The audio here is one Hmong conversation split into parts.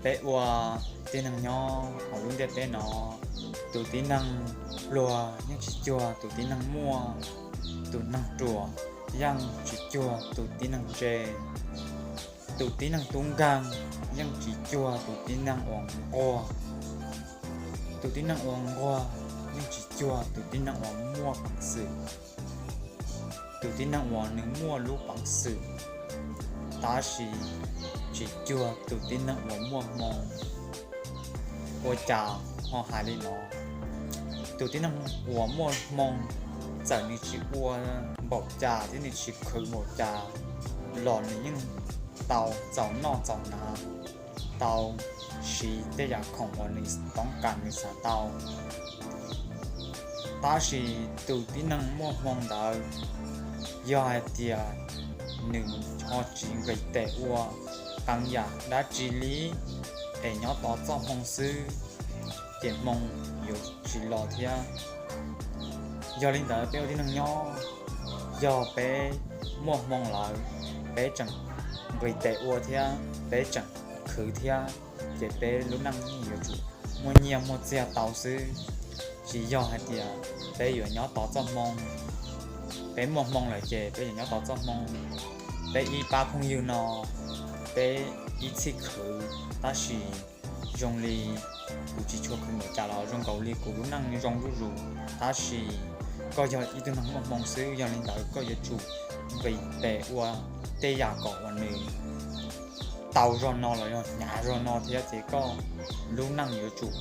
Peb ua tib neeg nyob hauv lub ntiaj teb no, tus tib neeg pluag yeej tsis cuag tus tib neeg muaj, tus neeg ruam yeej tsis cuag tus tib neeg ntse, tus tib neeg tub nkeeg yeej tsis cuag tus tib neeg uas nquag, tus tib neeg uas nquag yeej tsis cuag tus tib neeg uas muaj peev xwm. Tus tib neeg uas nws muaj lub peev xwm tab sis tsis cuag tus tib neeg uas muaj hmoo. Ua cas ho hais li no? Tus tib neeg uas muaj hmoo, txawm nws tsis ua npaum cas thiab nws tsis khwv npaum cas los nws yeej tau txaus noj txaus hnav, tau siv tej yam khoom uas nws toob kas nws xav tau. Tab sis tus tib neeg muaj hmoo ntawd, yog hais tias nws ho tsis nqis tes ua qee yam dab tsi li es nyob tos txoj hmoo xwb, ces hmoo yuav tsis los thiab. Yog li ntawd peb ua tib neeg nyob, yog peb muaj hmoo lawm, peb tseem nqis tes ua thiab peb tseem khwv thiab, ces peb lub neej yuav tsum muaj nyiaj muaj txiag tau xwb. Tsis yog hais tias peb yuav nyob tos txoj hmoo. Peb muaj hmoo lawm ces peb yuav nyob tos txoj hmoo. Peb ib pab phooj ywg no, peb ib txhij khwv, tab sis zoo li kuv tsis tshua khwv npaum cas los zoo nkaus li kuv lub neej zoo zuj zus. Tab sis koj yog ib tug neeg muaj hmoo xwb, yog li ntawd koj yuav tsum nqis tes ua tej yam kom uas nws tau zog no los yog hnyav zog no thiab, ces koj lub neej yuav tsum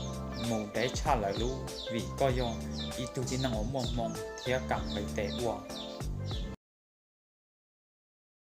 mus deb tshaj lawv lub, vim koj yog ib tug tib neeg uas muaj hmoo thiab kam nqis tes ua.